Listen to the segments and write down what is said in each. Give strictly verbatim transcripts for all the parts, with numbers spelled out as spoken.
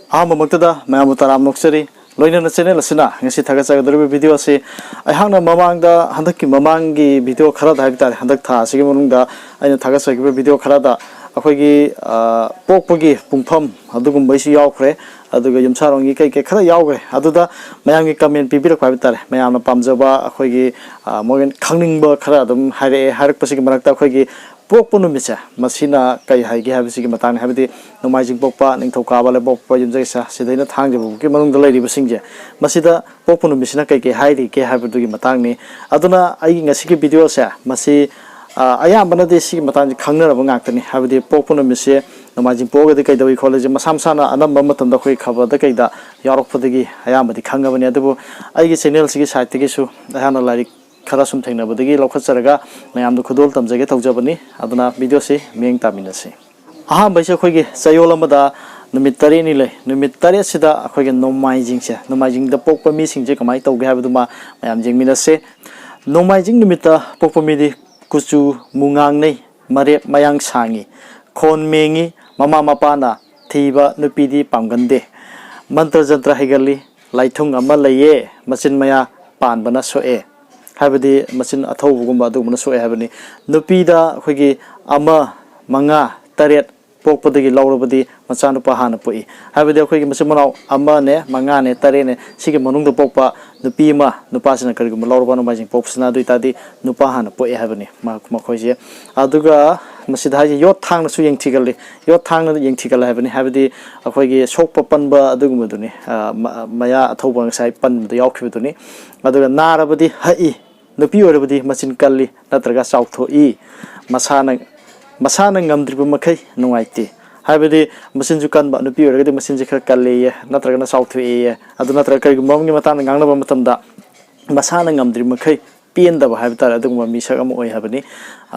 ꯑꯍꯥꯟꯕꯃꯛꯇꯗ ꯃꯌꯥꯝꯕꯨ ꯇꯔꯥꯝꯅ ꯑꯣꯛꯆꯔꯤ꯫ ꯂꯣꯏꯅꯅ ꯆꯦꯅꯦꯜ ꯑꯁꯤꯅ ꯉꯁꯤ ꯊꯥꯒꯠꯆꯒꯗꯧꯔꯤꯕ ꯚꯤꯗꯤꯑꯣ ꯑꯁꯤ ꯑꯩꯍꯥꯛꯅ ꯃꯃꯥꯡꯗ, ꯍꯟꯗꯛꯀꯤ ꯃꯃꯥꯡꯒꯤ ꯚꯤꯗꯤꯑꯣ ꯈꯔꯗ ꯍꯥꯏꯕ ꯇꯥꯔꯦ, ꯍꯟꯗꯛ ꯊꯥ ꯑꯁꯤꯒꯤ ꯃꯅꯨꯡꯗ ꯑꯩꯅ ꯊꯥꯒꯠꯆꯈꯤꯕ ꯚꯤꯗꯤꯑꯣ ꯈꯔꯗ ꯑꯩꯈꯣꯏꯒꯤ, ꯑ, ꯄꯣꯛꯄꯒꯤ ꯄꯨꯡꯐꯝ ꯑꯗꯨꯒꯨꯝꯕꯩꯁꯨ ꯌꯥꯎꯈ꯭ꯔꯦ, ꯑꯗꯨꯒ ꯌꯨꯝꯁꯥꯔꯣꯟꯒꯤ ꯀꯩ ꯀꯩ ꯈꯔ ꯌꯥꯎꯈ꯭ꯔꯦ꯫ ꯑꯗꯨꯗ ꯃꯌꯥꯝꯒꯤ ꯀꯃꯦꯟ ꯄꯤꯕꯤꯔꯛꯄ ꯍꯥꯏꯕ ꯇꯥꯔꯦ, ꯃꯌꯥꯝꯅ ꯄꯥꯝꯖꯕ, ꯑꯩꯈꯣꯏꯒꯤ, ꯑ, ꯃꯣꯏ ꯈꯪꯅꯤꯡꯕ ꯈꯔ ꯑꯗꯨꯝ ꯍꯥꯏꯔꯛꯑꯦ꯫ ꯍꯥꯏꯔꯛꯄꯁꯤꯒꯤ ꯃꯔꯛꯇ ꯑꯩꯈꯣꯏꯒꯤ ꯄꯣꯛꯄ ꯅꯨꯃꯤꯠꯁꯦ, ꯃꯁꯤꯅ ꯀꯩ ꯍꯥꯏꯒꯦ ꯍꯥꯏꯕꯁꯤꯒꯤ ꯃꯇꯥꯡꯅꯤ꯫ ꯍꯥꯏꯕꯗꯤ ꯅꯣꯡꯃꯥꯏꯖꯤꯡ ꯄꯣꯛꯄ, ꯅꯤꯡꯊꯧꯀꯥꯕ, ꯂꯩꯕꯥꯛꯄꯣꯛꯄ, ꯌꯨꯝꯖꯀꯩꯁ, ꯁꯤꯗꯩꯅ ꯊꯥꯡꯖ ꯐꯥꯎꯕꯒꯤ ꯃꯅꯨꯡꯗ ꯂꯩꯔꯤꯕꯁꯤꯡꯁꯦ, ꯃꯁꯤꯗ ꯄꯣꯛꯄ ꯅꯨꯃꯤꯠꯁꯤꯅ ꯀꯩ ꯀꯩ ꯍꯥꯏꯔꯤꯒꯦ ꯍꯥꯏꯕꯗꯨꯒꯤ ꯃꯇꯥꯡꯅꯤ꯫ ꯑꯗꯨꯅ ꯑꯩꯒꯤ ꯉꯁꯤꯒꯤ ꯚꯤꯗꯤꯑꯣꯁꯦ, ꯃꯁꯤ, ꯑ, ꯑꯌꯥꯝꯕꯅꯗꯤ ꯁꯤꯒꯤ ꯃꯇꯥꯡꯁꯦ ꯈꯪꯅꯔꯕ ꯉꯥꯛꯇꯅꯤ꯫ ꯍꯥꯏꯕꯗꯤ ꯄꯣꯛꯄ ꯅꯨꯃꯤꯠꯁꯦ, ꯅꯣꯡꯃꯥꯏꯖꯤꯡ ꯄꯣꯛꯑꯒꯗꯤ ꯀꯩꯗꯧꯏ ꯈꯣꯠꯂꯤꯁꯦ ꯃꯁꯥ ꯃꯁꯥꯅ ꯑꯅꯝꯕ ꯃꯇꯝꯗ ꯑꯩꯈꯣꯏ ꯈꯕꯔꯗ ꯀꯩꯗ ꯌꯥꯎꯔꯛꯄꯗꯒꯤ ꯑꯌꯥꯝꯕꯗꯤ ꯈꯪꯉꯕꯅꯤ꯫ ꯑꯗꯨꯕꯨ ꯑꯩꯒꯤ ꯆꯦꯅꯦꯜꯁꯤꯒꯤ ꯁꯥꯏꯠꯇꯒꯤꯁꯨ ꯑꯩꯍꯥꯛꯅ ꯂꯥꯏꯔꯤꯛ ꯈꯔ ꯁꯨꯝ ꯊꯦꯡꯅꯕꯗꯒꯤ ꯂꯧꯈꯠꯆꯔꯒ ꯃꯌꯥꯝꯗ ꯈꯨꯗꯣꯜ ꯇꯝꯖꯒꯦ ꯇꯧꯖꯕꯅꯤ꯫ ꯑꯗꯨꯅ ꯚꯤꯗꯤꯑꯣꯁꯤ ꯃꯤꯠꯌꯦꯡ ꯇꯥꯃꯤꯟꯅꯁꯤ꯫ ꯑꯍꯥꯟꯕꯩꯁꯦ ꯑꯩꯈꯣꯏꯒꯤ ꯆꯌꯣꯜ ꯑꯃꯗ ꯅꯨꯃꯤꯠ ꯇꯔꯦꯠꯅꯤ ꯂꯩ꯫ ꯅꯨꯃꯤꯠ ꯇꯔꯦꯠꯁꯤꯗ ꯑꯩꯈꯣꯏꯒꯤ ꯅꯣꯡꯃꯥꯏꯖꯤꯡꯁꯦ, ꯅꯣꯡꯃꯥꯏꯖꯤꯡꯗ ꯄꯣꯛꯄ ꯃꯤꯁꯤꯡꯁꯦ ꯀꯃꯥꯏꯅ ꯇꯧꯒꯦ ꯍꯥꯏꯕꯗꯨꯃ ꯃꯌꯥꯝ ꯌꯦꯡꯃꯤꯟꯅꯁꯦ꯫ ꯅꯣꯡꯃꯥꯏꯖꯤꯡ ꯅꯨꯃꯤꯠꯇ ꯄꯣꯛꯄ ꯃꯤꯗꯤ ꯀꯨꯆꯨ ꯃꯨꯉꯥꯡꯅꯩ, ꯃꯔꯦꯞ ꯃꯌꯥꯡ ꯁꯥꯡꯉꯤ, ꯈꯣꯟ ꯃꯦꯡꯉꯤ, ꯃꯃꯥ ꯃꯄꯥꯅ ꯊꯤꯕ ꯅꯨꯄꯤꯗꯤ ꯄꯥꯝꯒꯟꯗꯦ, ꯃꯟꯇ꯭ꯔ ꯖꯟꯇ꯭ꯔ ꯍꯩꯒꯜꯂꯤ, ꯂꯥꯏꯊꯨꯡ ꯑꯃ ꯂꯩꯌꯦ, ꯃꯆꯤꯟ ꯃꯌꯥ ꯄꯥꯟꯕꯅ ꯁꯣꯛꯑꯦ, ꯍꯥꯏꯕꯗꯤ ꯃꯆꯤꯟ ꯑꯊꯧꯕꯒꯨꯝꯕ ꯑꯗꯨꯒꯨꯝꯕꯅ ꯁꯣꯛꯑꯦ ꯍꯥꯏꯕꯅꯤ꯫ ꯅꯨꯄꯤꯗ ꯑꯩꯈꯣꯏꯒꯤ ꯑꯃ, ꯃꯉꯥ, ꯇꯔꯦꯠ ꯄꯣꯛꯄꯗꯒꯤ ꯂꯧꯔꯕꯗꯤ ꯃꯆꯥꯅꯨꯄꯥ ꯍꯥꯟꯅ ꯄꯣꯛꯏ꯫ ꯍꯥꯏꯕꯗꯤ ꯑꯩꯈꯣꯏꯒꯤ ꯃꯆꯤꯟ ꯃꯅꯥꯎ ꯑꯃꯅꯦ, ꯃꯉꯥꯅꯦ, ꯇꯔꯦꯠꯅꯦ, ꯁꯤꯒꯤ ꯃꯅꯨꯡꯗ ꯄꯣꯛꯄ ꯅꯨꯄꯤ ꯑꯃ, ꯅꯨꯄꯥꯁꯤꯅ ꯀꯔꯤꯒꯨꯝꯕ ꯂꯧꯔꯕ ꯅꯣꯡꯃꯥꯏꯖꯤꯡ ꯄꯣꯛꯄꯁꯤꯅ, ꯑꯗꯨ ꯑꯣꯏꯇꯥꯔꯗꯤ ꯅꯨꯄꯥ ꯍꯥꯟꯅ ꯄꯣꯛꯑꯦ ꯍꯥꯏꯕꯅꯤ ꯃ-, ꯃꯈꯣꯏꯁꯦ꯫ ꯑꯗꯨꯒ ꯃꯁꯤꯗ ꯍꯥꯏꯁꯦ ꯌꯣꯠ ꯊꯥꯡꯅꯁꯨ ꯌꯦꯡꯊꯤꯒꯜꯂꯤ, ꯌꯣꯠ ꯊꯥꯡꯅ ꯌꯦꯡꯊꯤꯒꯜꯂꯦ ꯍꯥꯏꯕꯅꯤ꯫ ꯍꯥꯏꯕꯗꯤ ꯑꯩꯈꯣꯏꯒꯤ ꯁꯣꯛꯄ ꯄꯟꯕ ꯑꯗꯨꯒꯨꯝꯕꯗꯨꯅꯤ, ꯑ, ꯃ-, ꯃꯌꯥ ꯑꯊꯧꯕ ꯉꯁꯥꯏ ꯄꯟꯕꯗ ꯌꯥꯎꯈꯤꯕꯗꯨꯅꯤ꯫ ꯑꯗꯨꯒ ꯅꯥꯔꯕꯗꯤ ꯍꯛꯏ, ꯅꯨꯄꯤ ꯑꯣꯏꯔꯕꯗꯤ ꯃꯆꯤꯟ ꯀꯜꯂꯤ ꯅꯠꯇ꯭ꯔꯒ ꯆꯥꯎꯊꯣꯛꯏ, ꯃꯁꯥꯅ, ꯃꯁꯥꯅ ꯉꯝꯗ꯭ꯔꯤꯕ ꯃꯈꯩ ꯅꯨꯡꯉꯥꯏꯇꯦ꯫ ꯍꯥꯏꯕꯗꯤ ꯃꯆꯤꯟꯁꯨ ꯀꯟꯕ, ꯅꯨꯄꯤ ꯑꯣꯏꯔꯒꯗꯤ ꯃꯆꯤꯟꯁꯦ ꯈꯔ ꯀꯜꯂꯦꯌꯦ, ꯅꯠꯇ꯭ꯔꯒꯅ ꯆꯥꯎꯊꯣꯛꯑꯦꯌꯦ꯫ ꯑꯗꯨ ꯅꯠꯇ꯭ꯔꯒ ꯀꯔꯤꯒꯨꯝꯕ ꯑꯃꯒꯤ ꯃꯇꯥꯡꯗ ꯉꯥꯡꯅꯕ ꯃꯇꯝꯗ ꯃꯁꯥꯅ ꯉꯝꯗ꯭ꯔꯤꯕ ꯃꯈꯩ ꯄꯦꯟꯗꯕ ꯍꯥꯏꯕ ꯇꯥꯔꯦ, ꯑꯗꯨꯒꯨꯝꯕ ꯃꯤꯁꯛ ꯑꯃ ꯑꯣꯏ ꯍꯥꯏꯕꯅꯤ꯫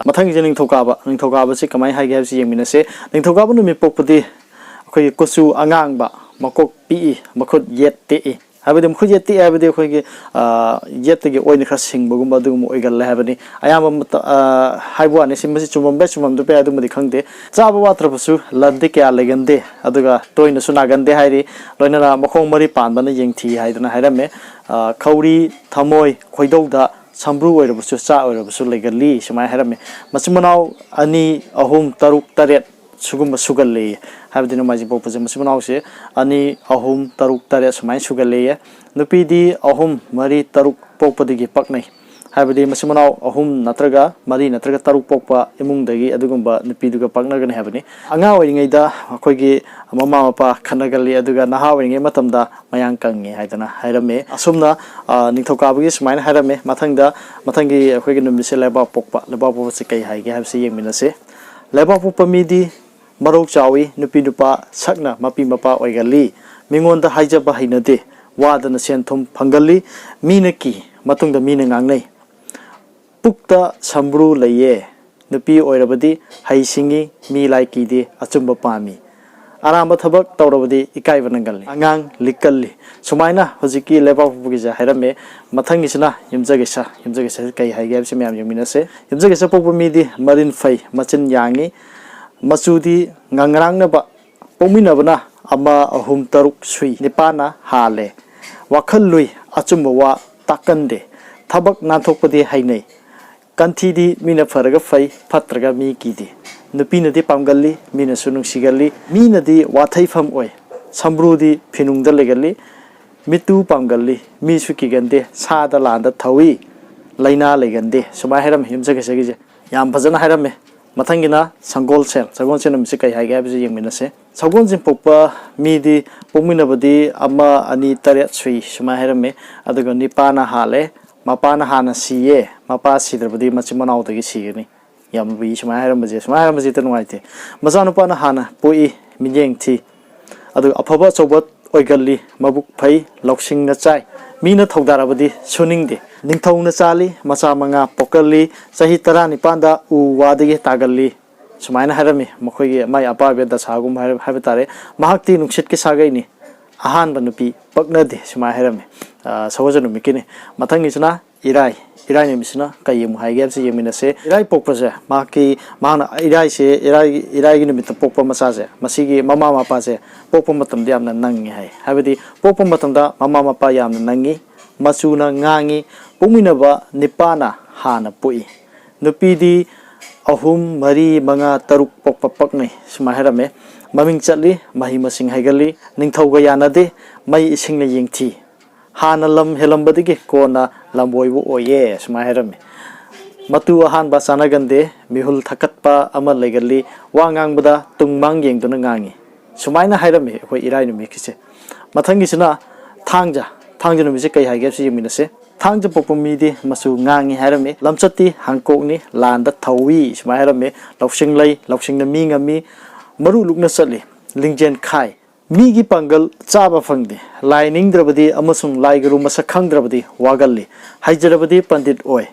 ꯃꯊꯪꯒꯤꯁꯦ ꯅꯤꯡꯊꯧꯀꯥꯕ꯫ ꯅꯤꯡꯊꯧꯀꯥꯕꯁꯤ ꯀꯃꯥꯏꯅ ꯍꯥꯏꯒꯦ ꯍꯥꯏꯕꯁꯤ ꯌꯦꯡꯃꯤꯟꯅꯁꯦ꯫ ꯅꯤꯡꯊꯧꯀꯥꯕ ꯅꯨꯃꯤꯠ ꯄꯣꯛꯄꯗꯤ ꯑꯩꯈꯣꯏꯒꯤ ꯀꯨꯆꯨ ꯑꯉꯥꯡꯕ, ꯃꯀꯣꯛ ꯄꯤꯛꯏ, ꯃꯈꯨꯠ ꯌꯦꯠ ꯇꯦꯛꯏ, ꯍꯥꯏꯕꯗꯤ ꯃꯈꯣꯏ ꯌꯦꯠꯇꯤ ꯍꯥꯏꯕꯗꯤ ꯑꯩꯈꯣꯏꯒꯤ, ꯑ, ꯌꯦꯠꯇꯒꯤ ꯑꯣꯏꯅ ꯈꯔ ꯁꯤꯡꯕꯒꯨꯝꯕ ꯑꯗꯨꯒꯨꯝꯕ ꯑꯣꯏꯒꯜꯂꯦ ꯍꯥꯏꯕꯅꯤ꯫ ꯑꯌꯥꯝꯕ ꯃꯇ-, ꯑ, ꯍꯥꯏꯕ ꯋꯥꯅꯤ, ꯁꯤ ꯃꯁꯤ ꯆꯨꯝꯃꯝꯕ ꯌꯥꯏ, ꯆꯨꯝꯃꯝꯗꯕ ꯌꯥꯏ, ꯑꯗꯨꯃꯗꯤ ꯈꯪꯗꯦ꯫ ꯆꯥꯕ ꯋꯥꯠꯇ꯭ꯔꯕꯁꯨ ꯂꯟꯗꯤ ꯀꯌꯥ ꯂꯩꯒꯟꯗꯦ, ꯑꯗꯨꯒ ꯇꯣꯏꯅꯁꯨ ꯅꯥꯒꯟꯗꯦ ꯍꯥꯏꯔꯤ꯫ ꯂꯣꯏꯅꯅ ꯃꯈꯣꯡ ꯃꯔꯤ ꯄꯥꯟꯕꯅ ꯌꯦꯡꯊꯤ ꯍꯥꯏꯗꯅ ꯍꯥꯏꯔꯝꯃꯦ꯫ ꯑ, ꯈꯧꯔꯤ, ꯊꯃꯣꯏ, ꯈꯣꯏꯗꯧꯗ ꯁꯝꯕ꯭ꯔꯨ ꯑꯣꯏꯔꯕꯁꯨ, ꯆꯥ ꯑꯣꯏꯔꯕꯁꯨ ꯂꯩꯒꯜꯂꯤ ꯁꯨꯃꯥꯏꯅ ꯍꯥꯏꯔꯝꯃꯤ꯫ ꯃꯆꯤꯟ ꯃꯅꯥꯎ ꯑꯅꯤ, ꯑꯍꯨꯝ, ꯇꯔꯨꯛ, ꯇꯔꯦꯠ ꯁꯤꯒꯨꯝꯕ ꯁꯨꯒꯜꯂꯦꯌꯦ꯫ ꯍꯥꯏꯕꯗꯤ ꯅꯣꯡꯃꯥꯏꯖꯤꯡ ꯄꯣꯛꯄꯁꯦ ꯃꯆꯤꯟ ꯃꯅꯥꯎꯁꯦ ꯑꯅꯤ, ꯑꯍꯨꯝ, ꯇꯔꯨꯛ, ꯇꯔꯦꯠ ꯁꯨꯃꯥꯏꯅ ꯁꯨꯒꯜꯂꯦꯌꯦ꯫ ꯅꯨꯄꯤꯗꯤ ꯑꯍꯨꯝ, ꯃꯔꯤ, ꯇꯔꯨꯛ ꯄꯣꯛꯄꯗꯒꯤ ꯄꯛꯅꯩ꯫ ꯍꯥꯏꯕꯗꯤ ꯃꯆꯤꯟ ꯃꯅꯥꯎ ꯑꯍꯨꯝ ꯅꯠꯇ꯭ꯔꯒ ꯃꯔꯤ ꯅꯠꯇ꯭ꯔꯒ ꯇꯔꯨꯛ ꯄꯣꯛꯄ ꯏꯃꯨꯡꯗꯒꯤ ꯑꯗꯨꯒꯨꯝꯕ ꯅꯨꯄꯤꯗꯨꯒ ꯄꯛꯅꯒꯅꯤ ꯍꯥꯏꯕꯅꯤ꯫ ꯑꯉꯥꯡ ꯑꯣꯏꯔꯤꯉꯩꯗ ꯑꯩꯈꯣꯏꯒꯤ ꯃꯃꯥ ꯃꯄꯥ ꯈꯠꯅꯒꯜꯂꯤ, ꯑꯗꯨꯒ ꯅꯍꯥ ꯑꯣꯏꯔꯤꯉꯩ ꯃꯇꯝꯗ ꯃꯌꯥꯡ ꯀꯪꯉꯤ ꯍꯥꯏꯗꯅ ꯍꯥꯏꯔꯝꯃꯤ꯫ ꯑꯁꯨꯝꯅ, ꯑ, ꯅꯤꯡꯊꯧꯀꯥꯕꯒꯤ ꯁꯨꯃꯥꯏꯅ ꯍꯥꯏꯔꯝꯃꯤ꯫ ꯃꯊꯪꯗ, ꯃꯊꯪꯒꯤ ꯑꯩꯈꯣꯏꯒꯤ ꯅꯨꯃꯤꯠꯁꯦ ꯂꯩꯕꯥꯛ ꯄꯣꯛꯄ, ꯂꯩꯕꯥꯛ ꯄꯣꯛꯄꯁꯦ ꯀꯩ ꯍꯥꯏꯒꯦ ꯍꯥꯏꯕꯁꯤ ꯌꯦꯡꯃꯤꯟꯅꯁꯤ꯫ ꯂꯩꯕꯥꯛ ꯄꯣꯛꯄ ꯃꯤꯗꯤ ꯃꯔꯧ ꯆꯥꯎꯏ, ꯅꯨꯄꯤ ꯅꯨꯄꯥ ꯁꯛꯅ ꯃꯄꯤ ꯃꯄꯥ ꯑꯣꯏꯒꯜꯂꯤ, ꯃꯤꯉꯣꯟꯗ ꯍꯥꯏꯖꯕ ꯍꯩꯅꯗꯦ, ꯋꯥꯗꯅ ꯁꯦꯟ ꯊꯨꯝ ꯐꯪꯒꯜꯂꯤ, ꯃꯤꯅ ꯀꯤ, ꯃꯇꯨꯡꯗ ꯃꯤꯅ ꯉꯥꯡꯅꯩ꯫ ꯄꯨꯛꯇ ꯁꯝꯕ꯭ꯔꯨ ꯂꯩꯌꯦ꯫ ꯅꯨꯄꯤ ꯑꯣꯏꯔꯕꯗꯤ ꯍꯩ ꯁꯤꯡꯉꯤ, ꯃꯤ ꯂꯥꯏ ꯀꯤꯗꯦ, ꯑꯆꯨꯝꯕ ꯄꯥꯝꯃꯤ꯫ ꯑꯔꯥꯟꯕ ꯊꯕꯛ ꯇꯧꯔꯕꯗꯤ ꯏꯀꯥꯏꯕ ꯅꯪꯒꯜꯂꯤ, ꯑꯉꯥꯡ ꯂꯤꯛꯀꯜꯂꯤ꯫ ꯁꯨꯃꯥꯏꯅ ꯍꯧꯖꯤꯛꯀꯤ ꯂꯩꯕꯥꯛ ꯄꯣꯛꯄꯒꯤꯁꯦ ꯍꯥꯏꯔꯝꯃꯦ꯫ ꯃꯊꯪꯒꯤꯁꯤꯅ ꯌꯨꯝꯖꯀꯩꯁ꯫ ꯌꯨꯝꯖꯀꯩꯁ ꯀꯩ ꯍꯥꯏꯒꯦ ꯍꯥꯏꯕꯁꯤ ꯃꯌꯥꯝ ꯌꯦꯡꯃꯤꯟꯅꯁꯦ꯫ ꯌꯨꯝꯖꯀꯩꯁ ꯄꯣꯛꯄ ꯃꯤꯗꯤ ꯃꯔꯤꯟ ꯐꯩ, ꯃꯆꯤꯟ ꯌꯥꯡꯉꯤ, ꯃꯆꯨꯗꯤ ꯉꯥꯡꯔꯥꯡꯅꯕ, ꯄꯣꯛꯃꯤꯟꯅꯕꯅ ꯑꯃ, ꯑꯍꯨꯝ, ꯇꯔꯨꯛ ꯁꯨꯏ, ꯅꯤꯄꯥꯟꯅ ꯍꯥꯜꯂꯦ꯫ ꯋꯥꯈꯜ ꯂꯨꯏ, ꯑꯆꯨꯝꯕ ꯋꯥ ꯇꯥꯛꯀꯟꯗꯦ꯫ ꯊꯕꯛ ꯅꯥꯟꯊꯣꯛꯄꯗꯤ ꯍꯩꯅꯩ꯫ ꯀꯟꯊꯤꯗꯤ ꯃꯤꯅ ꯐꯔꯒ ꯐꯩ, ꯐꯠꯇ꯭ꯔꯒ ꯃꯤ ꯀꯤꯗꯦ꯫ ꯅꯨꯄꯤꯅꯗꯤ ꯄꯥꯝꯒꯜꯂꯤ, ꯃꯤꯅꯁꯨ ꯅꯨꯡꯁꯤꯒꯜꯂꯤ꯫ ꯃꯤꯅꯗꯤ ꯋꯥꯊꯩꯐꯝ ꯑꯣꯏ꯫ ꯁꯝꯕ꯭ꯔꯨꯗꯤ ꯐꯤꯅꯨꯡꯗ ꯂꯩꯒꯜꯂꯤ꯫ ꯃꯤꯠꯇꯨ ꯄꯥꯝꯒꯜꯂꯤ, ꯃꯤꯁꯨ ꯀꯤꯒꯟꯗꯦ꯫ ꯁꯥꯗ ꯂꯥꯟꯗ ꯊꯧꯏ, ꯂꯥꯏꯅꯥ ꯂꯩꯒꯟꯗꯦ꯫ ꯁꯨꯃꯥꯏꯅ ꯍꯥꯏꯔꯝꯃꯤ ꯌꯨꯝꯖꯀꯩꯁꯒꯤꯁꯦ꯫ ꯌꯥꯝ ꯐꯖꯅ ꯍꯥꯏꯔꯝꯃꯤ꯫ ꯃꯊꯪꯒꯤꯅ ꯁꯒꯣꯜꯁꯦꯜ꯫ ꯁꯒꯣꯜꯁꯦꯜ ꯅꯨꯃꯤꯠꯁꯦ ꯀꯩ ꯍꯥꯏꯒꯦ ꯍꯥꯏꯕꯁꯤ ꯌꯦꯡꯃꯤꯟꯅꯁꯦ꯫ ꯁꯒꯣꯜꯁꯦꯜ ꯄꯣꯛꯄ ꯃꯤꯗꯤ ꯄꯣꯛꯃꯤꯟꯅꯕꯗꯤ ꯑꯃ, ꯑꯅꯤ, ꯇꯔꯦꯠ ꯁꯨꯏ ꯁꯨꯃꯥꯏꯅ ꯍꯥꯏꯔꯝꯃꯤ꯫ ꯑꯗꯨꯒ ꯅꯤꯄꯥꯅ ꯍꯥꯜꯂꯦ꯫ ꯃꯄꯥꯅ ꯍꯥꯟꯅ ꯁꯤꯌꯦ꯫ ꯃꯄꯥ ꯁꯤꯗ꯭ꯔꯕꯗꯤ ꯃꯆꯤꯟ ꯃꯅꯥꯎꯗꯒꯤ ꯁꯤꯒꯅꯤ꯫ ꯌꯥꯝ ꯂꯨꯏ ꯁꯨꯃꯥꯏꯅ ꯍꯥꯏꯔꯝꯕꯁꯦ꯫ ꯁꯨꯃꯥꯏꯅ ꯍꯥꯏꯔꯝꯕꯁꯦ ꯍꯦꯛꯇ ꯅꯨꯡꯉꯥꯏꯇꯦ꯫ ꯃꯆꯥꯅꯨꯄꯥꯅ ꯍꯥꯟꯅ ꯄꯣꯛꯏ, ꯃꯤꯠꯌꯦꯡ ꯊꯤ꯫ ꯑꯗꯨꯒ ꯑꯐꯕ ꯑꯆꯧꯕ ꯑꯣꯏꯒꯜꯂꯤ, ꯃꯕꯨꯛ ꯐꯩ, ꯂꯧꯁꯤꯡꯅ ꯆꯥꯏ꯫ ꯃꯤꯅ ꯊꯧꯗꯥꯔꯕꯗꯤ ꯁꯨꯅꯤꯡꯗꯦ꯫ ꯅꯤꯡꯊꯧꯅ ꯆꯥꯜꯂꯤ, ꯃꯆꯥ ꯃꯉꯥ ꯄꯣꯛꯀꯜꯂꯤ꯫ ꯆꯍꯤ ꯇꯔꯥꯅꯤꯄꯥꯟꯗ ꯎ ꯋꯥꯗꯒꯤ ꯇꯥꯒꯜꯂꯤ꯫ ꯁꯨꯃꯥꯏꯅ ꯍꯥꯏꯔꯝꯃꯤ ꯃꯈꯣꯏꯒꯤ ꯃꯥꯏ ꯑꯄꯥꯕ ꯗꯁꯥꯒꯨꯝꯕ ꯍꯥꯏꯔ-, ꯍꯥꯏꯕ ꯇꯥꯔꯦ꯫ ꯃꯍꯥꯛꯇꯤ ꯅꯨꯡꯁꯤꯠꯀꯤ ꯁꯥꯒꯩꯅꯤ꯫ ꯑꯍꯥꯟꯕ ꯅꯨꯄꯤ ꯄꯛꯅꯗꯦ ꯁꯨꯃꯥꯏꯅ ꯍꯥꯏꯔꯝꯃꯤ꯫ ꯑ, ꯁꯒꯣꯜꯁꯦꯟ ꯅꯨꯃꯤꯠꯀꯤꯅꯤ꯫ ꯃꯊꯪꯒꯤꯁꯤꯅ ꯏꯔꯥꯏ꯫ ꯏꯔꯥꯏ ꯅꯨꯃꯤꯠꯁꯤꯅ ꯀꯩ ꯑꯃꯨꯛ ꯍꯥꯏꯒꯦ ꯍꯥꯏꯕꯁꯤ ꯌꯦꯡꯃꯤꯟꯅꯁꯦ꯫ ꯏꯔꯥꯏ ꯄꯣꯛꯄꯁꯦ ꯃꯍꯥꯛꯀꯤ, ꯃꯍꯥꯛꯅ ꯏꯔꯥꯏꯁꯦ, ꯏꯔꯥꯏ, ꯏꯔꯥꯏꯒꯤ ꯅꯨꯃꯤꯠꯇ ꯄꯣꯛꯄ ꯃꯆꯥꯁꯦ, ꯃꯁꯤꯒꯤ ꯃꯃꯥ ꯃꯄꯥꯁꯦ ꯄꯣꯛꯄ ꯃꯇꯝꯗ ꯌꯥꯝꯅ ꯅꯪꯉꯤ ꯍꯥꯏ꯫ ꯍꯥꯏꯕꯗꯤ ꯄꯣꯛꯄ ꯃꯇꯝꯗ ꯃꯃꯥ ꯃꯄꯥ ꯌꯥꯝꯅ ꯅꯪꯉꯤ, ꯃꯆꯨꯅ ꯉꯥꯡꯉꯤ, ꯄꯣꯛꯃꯤꯟꯅꯕ ꯅꯤꯄꯥꯅ ꯍꯥꯟꯅ ꯄꯣꯛꯏ꯫ ꯅꯨꯄꯤꯗꯤ ꯑꯍꯨꯝ, ꯃꯔꯤ, ꯃꯉꯥ, ꯇꯔꯨꯛ ꯄꯣꯛꯄ ꯄꯛꯅꯩ ꯁꯨꯃꯥꯏꯅ ꯍꯥꯏꯔꯝꯃꯦ꯫ ꯃꯃꯤꯡ ꯆꯠꯂꯤ, ꯃꯍꯩ ꯃꯁꯤꯡ ꯍꯩꯒꯜꯂꯤ, ꯅꯤꯡꯊꯧꯒ ꯌꯥꯅꯗꯦ, ꯃꯩ ꯏꯁꯤꯡꯅ ꯌꯦꯡꯊꯤ꯫ ꯍꯥꯟꯅ ꯂꯝ ꯍꯦꯜꯂꯝꯕꯗꯒꯤ ꯀꯣꯟꯅ ꯂꯝꯕꯣꯏꯕ ꯑꯣꯏꯌꯦ ꯁꯨꯃꯥꯏꯅ ꯍꯥꯏꯔꯝꯃꯤ꯫ ꯃꯇꯨ ꯑꯍꯥꯟꯕ ꯆꯥꯟꯅꯒꯟꯗꯦ, ꯃꯤꯍꯨꯜ ꯊꯛꯀꯠꯄ ꯑꯃ ꯂꯩꯒꯜꯂꯤ, ꯋꯥ ꯉꯥꯡꯕꯗ ꯇꯨꯡ ꯃꯥꯡ ꯌꯦꯡꯗꯨꯅ ꯉꯥꯡꯉꯤ꯫ ꯁꯨꯃꯥꯏꯅ ꯍꯥꯏꯔꯝꯃꯤ ꯑꯩꯈꯣꯏ ꯏꯔꯥꯏ ꯅꯨꯃꯤꯠꯀꯤꯁꯦ꯫ ꯃꯊꯪꯒꯤꯁꯤꯅ ꯊꯥꯡꯖ꯫ ꯊꯥꯡꯖ ꯅꯨꯃꯤꯠꯁꯦ ꯀꯩ ꯍꯥꯏꯒꯦ ꯍꯥꯏꯕꯁꯤ ꯌꯦꯡꯃꯤꯟꯅꯁꯦ꯫ ꯊꯥꯡꯖ ꯄꯣꯛꯄ ꯃꯤꯗꯤ ꯃꯆꯨ ꯉꯥꯡꯉꯤ ꯍꯥꯏꯔꯝꯃꯤ꯫ ꯂꯝꯆꯠꯇꯤ ꯍꯥꯡꯀꯣꯛꯅꯤ, ꯂꯥꯟꯗ ꯊꯧꯏ ꯁꯨꯃꯥꯏꯅ ꯍꯥꯏꯔꯝꯃꯤ꯫ ꯂꯧꯁꯤꯡ ꯂꯩ, ꯂꯧꯁꯤꯡꯅ ꯃꯤ ꯉꯝꯃꯤ, ꯃꯔꯨ ꯂꯨꯛꯅ ꯆꯠꯂꯤ, ꯂꯤꯡꯖꯦꯜ ꯈꯥꯏ꯫ ꯃꯤꯒꯤ ꯄꯥꯡꯒꯜ ꯆꯥꯕ ꯐꯪꯗꯦ, ꯂꯥꯏ ꯅꯤꯡꯗ꯭ꯔꯕꯗꯤ ꯑꯃꯁꯨꯡ ꯂꯥꯏ ꯒꯨꯔꯨ ꯃꯁꯛ ꯈꯪꯗ꯭ꯔꯕꯗꯤ ꯋꯥꯒꯜꯂꯤ, ꯍꯩꯖꯔꯕꯗꯤ ꯄꯟꯗꯤꯠ ꯑꯣꯏ꯫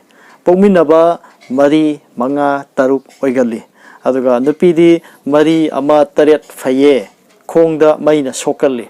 ꯄꯣꯛꯃꯤꯟꯅꯕ ꯃꯔꯤ, ꯃꯉꯥ, ꯇꯔꯨꯛ ꯑꯣꯏꯒꯜꯂꯤ꯫ ꯑꯗꯨꯒ ꯅꯨꯄꯤꯗꯤ ꯃꯔꯤ, ꯑꯃ, ꯇꯔꯦꯠ ꯐꯩꯌꯦ, ꯈꯣꯡꯗ ꯃꯩꯅ ꯁꯣꯛꯀꯜꯂꯤ,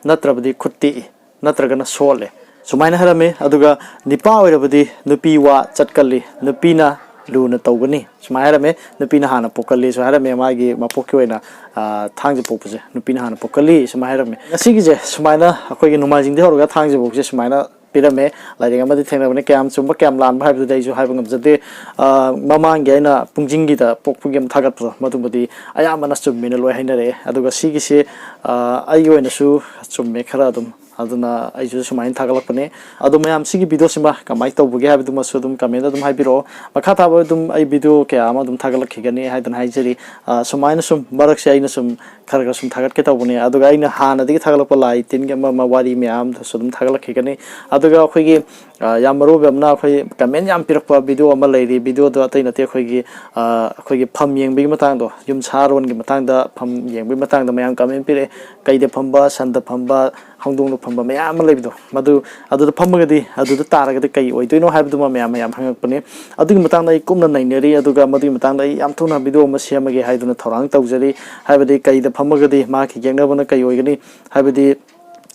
ꯅꯠꯇ꯭ꯔꯕꯗꯤ ꯈꯨꯠ ꯇꯦꯛꯏ, ꯅꯠꯇ꯭ꯔꯒꯅ ꯁꯣꯜꯂꯦ꯫ ꯁꯨꯃꯥꯏꯅ ꯍꯥꯏꯔꯝꯃꯤ꯫ ꯑꯗꯨꯒ ꯅꯤꯄꯥ ꯑꯣꯏꯔꯕꯗꯤ ꯅꯨꯄꯤ ꯋꯥ ꯆꯠꯀꯜꯂꯤ, ꯅꯨꯄꯤꯅ ꯂꯨꯅ ꯇꯧꯒꯅꯤ ꯁꯨꯃꯥꯏꯅ ꯍꯥꯏꯔꯝꯃꯤ꯫ ꯅꯨꯄꯤꯅ ꯍꯥꯟꯅ ꯄꯣꯛꯀꯜꯂꯤꯁꯨ ꯍꯥꯏꯔꯝꯃꯤ꯫ ꯃꯥꯒꯤ ꯃꯄꯣꯛꯀꯤ ꯑꯣꯏꯅ, ꯑ, ꯊꯥꯡꯖ ꯄꯣꯛꯄꯁꯦ ꯅꯨꯄꯤꯅ ꯍꯥꯟꯅ ꯄꯣꯛꯀꯜꯂꯤ ꯁꯨꯃꯥꯏꯅ ꯍꯥꯏꯔꯝꯃꯤ꯫ ꯉꯁꯤꯒꯤꯁꯦ ꯁꯨꯃꯥꯏꯅ ꯑꯩꯈꯣꯏꯒꯤ ꯅꯣꯡꯃꯥꯏꯖꯤꯡꯗꯒꯤ ꯍꯧꯔꯒ ꯊꯥꯡꯖ ꯐꯥꯎꯁꯦ ꯁꯨꯃꯥꯏꯅ ꯄꯤꯔꯝꯃꯦ꯫ ꯂꯥꯏꯔꯤꯛ ꯑꯃꯗꯤ ꯊꯦꯡꯅꯕꯅꯤ, ꯀꯌꯥꯝ ꯆꯨꯝꯕ ꯀꯌꯥꯝ ꯂꯥꯟꯕ ꯍꯥꯏꯕꯗꯨꯗꯤ ꯑꯩꯁꯨ ꯍꯥꯏꯕ ꯉꯝꯖꯗꯦ꯫ ꯑ, ꯃꯃꯥꯡꯒꯤ ꯑꯩꯅ ꯄꯨꯡꯖꯤꯡꯒꯤꯗ ꯄꯣꯛꯄꯒꯤ ꯑꯃ ꯊꯥꯒꯠꯄꯗꯣ, ꯃꯗꯨꯕꯨꯗꯤ ꯑꯌꯥꯝꯕꯅ ꯆꯨꯝꯃꯦꯅ ꯂꯣꯏ ꯍꯥꯏꯅꯔꯛꯑꯦ꯫ ꯑꯗꯨꯒ ꯁꯤꯒꯤꯁꯦ, ꯑ, ꯑꯩꯒꯤ ꯑꯣꯏꯅꯁꯨ ꯆꯨꯝꯃꯦ ꯈꯔ ꯑꯗꯨꯝ꯫ ꯑꯗꯨꯅ ꯑꯩꯁꯨ ꯁꯨꯃꯥꯏꯅ ꯊꯥꯒꯠꯂꯛꯄꯅꯦ꯫ ꯑꯗꯣ ꯃꯌꯥꯝ ꯁꯤꯒꯤ ꯚꯤꯗꯤꯑꯣꯁꯤꯃ ꯀꯃꯥꯏꯅ ꯇꯧꯕꯒꯦ ꯍꯥꯏꯕꯗꯨꯃꯁꯨ ꯑꯗꯨꯝ comment ꯑꯗꯨꯝ ꯍꯥꯏꯕꯤꯔꯛꯑꯣ꯫ ꯃꯈꯥ ꯇꯥꯕ ꯑꯗꯨꯝ ꯑꯩ ꯚꯤꯗꯤꯑꯣ ꯀꯌꯥ ꯑꯃ ꯑꯗꯨꯝ ꯊꯥꯒꯠꯂꯛꯈꯤꯒꯅꯤ ꯍꯥꯏꯗꯅ ꯍꯥꯏꯖꯔꯤ꯫ ꯑ, ꯁꯨꯃꯥꯏꯅ ꯁꯨꯝ ꯃꯔꯛꯁꯦ ꯑꯩꯅ ꯁꯨꯝ ꯈꯔ ꯈꯔ ꯁꯨꯝ ꯊꯥꯒꯠꯀꯦ ꯇꯧꯕꯅꯦ꯫ ꯑꯗꯨꯒ ꯑꯩꯅ ꯍꯥꯟꯅꯗꯒꯤ ꯊꯥꯒꯠꯂꯛꯄ ꯂꯥꯏ ꯇꯤꯟꯒꯤ ꯑꯃ ꯑꯃ ꯋꯥꯔꯤ ꯃꯌꯥꯝꯗꯨꯁꯨ ꯑꯗꯨꯝ ꯊꯥꯒꯠꯂꯛꯈꯤꯒꯅꯤ꯫ ꯑꯗꯨꯒ ꯑꯩꯈꯣꯏꯒꯤ, ꯑ, ꯌꯥꯝ ꯃꯔꯨ ꯑꯣꯏꯕ ꯑꯃꯅ ꯑꯩꯈꯣꯏ comment ꯌꯥꯝ ꯄꯤꯔꯛꯄ ꯚꯤꯗꯤꯑꯣ ꯑꯃ ꯂꯩꯔꯤ꯫ ꯚꯤꯗꯤꯑꯣꯗꯣ ꯑꯇꯩ ꯅꯠꯇꯦ, ꯑꯩꯈꯣꯏꯒꯤ, ꯑ, ꯑꯩꯈꯣꯏꯒꯤ ꯐꯝ ꯌꯦꯡꯕꯒꯤ ꯃꯇꯥꯡꯗꯣ, ꯌꯨꯝ ꯁꯥꯔꯣꯟꯒꯤ ꯃꯇꯥꯡꯗ, ꯐꯝ ꯌꯦꯡꯕꯒꯤ ꯃꯇꯥꯡꯗ ꯃꯌꯥꯝ comment ꯄꯤꯔꯛꯑꯦ꯫ ꯀꯩꯗ ꯐꯝꯕ, ꯁꯟꯗ ꯐꯝꯕ, ꯍꯧꯗꯣꯡꯗ ꯐꯝꯕ ꯃꯌꯥꯝ ꯑꯃ ꯂꯩꯕꯗꯣ, ꯃꯗꯨ, ꯑꯗꯨꯗ ꯐꯝꯃꯒꯗꯤ, ꯑꯗꯨꯗ ꯇꯥꯔꯒꯗꯤ ꯀꯩ ꯑꯣꯏꯗꯣꯏꯅꯣ ꯍꯥꯏꯕꯗꯨꯃ ꯃꯌꯥꯝ, ꯃꯌꯥꯝ ꯍꯪꯉꯛꯄꯅꯤ꯫ ꯑꯗꯨꯒꯤ ꯃꯇꯥꯡꯗ ꯑꯩ ꯀꯨꯞꯅ ꯅꯩꯅꯔꯤ, ꯑꯗꯨꯒ ꯃꯗꯨꯒꯤ ꯃꯇꯥꯡꯗ ꯑꯩ ꯌꯥꯝ ꯊꯨꯅ ꯚꯤꯗꯤꯑꯣ ꯑꯃ ꯁꯦꯝꯃꯒꯦ ꯍꯥꯏꯗꯨꯅ ꯊꯧꯔꯥꯡ ꯇꯧꯖꯔꯤ꯫ ꯍꯥꯏꯕꯗꯤ ꯀꯩꯗ ꯐꯝꯃꯒꯗꯤ ꯃꯍꯥꯛꯀꯤ ꯌꯦꯛꯅꯕꯅ ꯀꯩ ꯑꯣꯏꯒꯅꯤ, ꯍꯥꯏꯕꯗꯤ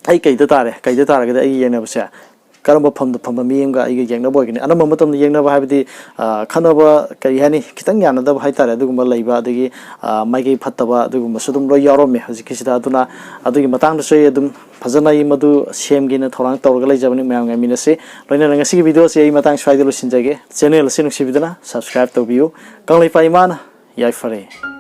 ꯑꯩ ꯀꯩꯗ ꯇꯥꯔꯦ, ꯀꯩꯗ ꯇꯥꯔꯒꯗꯤ ꯑꯩꯒꯤ ꯌꯦꯡꯅꯕꯁꯦ ꯀꯔꯝꯕ ꯐꯝꯗ ꯐꯝꯕ ꯃꯤ ꯑꯃꯒ ꯑꯩꯒ ꯌꯦꯡꯅꯕ ꯑꯣꯏꯒꯅꯤ? ꯑꯅꯝꯕ ꯃꯇꯝꯗ ꯌꯦꯡꯅꯕ ꯍꯥꯏꯕꯗꯤ, ꯑ, ꯈꯠꯅꯕ, ꯀꯔꯤ ꯍꯥꯏꯅꯤ, ꯈꯤꯇꯪ ꯌꯥꯅꯗꯕ ꯍꯥꯏꯇꯥꯔꯦ, ꯑꯗꯨꯒꯨꯝꯕ ꯂꯩꯕ, ꯑꯗꯒꯤ, ꯑ, ꯃꯥꯏꯀꯩ ꯐꯠꯇꯕ, ꯑꯗꯨꯒꯨꯝꯕꯁꯨ ꯑꯗꯨꯝ ꯂꯣꯏ ꯌꯥꯎꯔꯝꯃꯦ ꯍꯧꯖꯤꯛꯀꯤꯁꯤꯗ꯫ ꯑꯗꯨꯅ ꯑꯗꯨꯒꯤ ꯃꯇꯥꯡꯗꯁꯨ ꯑꯩ ꯑꯗꯨꯝ ꯐꯖꯅ ꯑꯩ ꯃꯗꯨ ꯁꯦꯝꯒꯦꯅ ꯊꯧꯔꯥꯡ ꯇꯧꯔꯒ ꯂꯩꯖꯕꯅꯤ꯫ ꯃꯌꯥꯝ ꯌꯦꯡꯃꯤꯟꯅꯁꯤ꯫ ꯂꯣꯏꯅꯅ ꯉꯁꯤꯒꯤ ꯚꯤꯗꯤꯑꯣꯁꯤ ꯑꯩ ꯃꯇꯥꯡ ꯁ꯭ꯋꯥꯏꯗ ꯂꯣꯏꯁꯤꯟꯖꯒꯦ꯫ ꯆꯦꯅꯦꯜ ꯑꯁꯤ ꯅꯨꯡꯁꯤꯕꯤꯗꯨꯅ subscribe ꯇꯧꯕꯤꯌꯨ꯫ ꯀꯪꯂꯩꯄꯥꯛ ꯏꯃꯥꯅ ꯌꯥꯏꯐꯔꯦ꯫